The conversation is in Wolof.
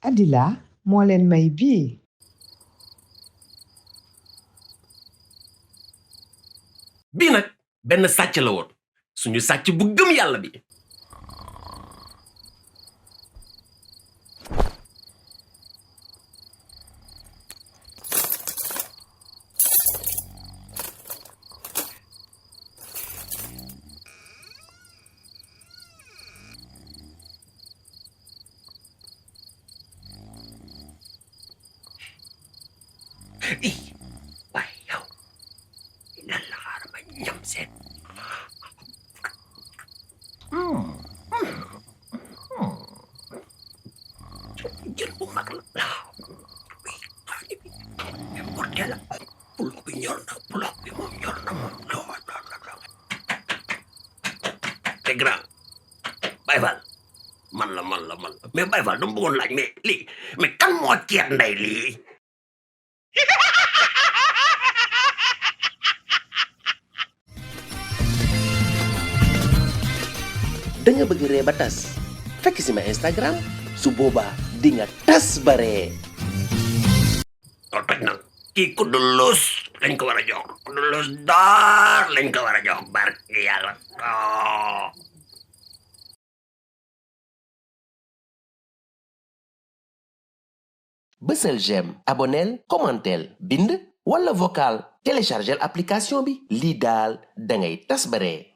Adila moo leen may bii. bii nag benn sàcc la woon suñu sàcc bu gëm yàlla bi. Waaye yow lan la xaaral ma ñam seen. jën bu mag la importé la pulo bi ñor na pulo bi moom ñor na moom te grand Baye Fall man la mais Baye Fall dama bëggoon laaj mais lii mais kan moo ceet ndey lii. da nga bëgg ree ba tas fekk si ma Instagram su boobaa di nga Tassbaree. oo toj na kii kuddu loos lañ ko war a jox kuddu loos daar lañ ko war a jox barke yàlla. Bësël j'aime abonnél commentel bind wala vocal téléchargel application bi lii daal da ngay Tassbaree.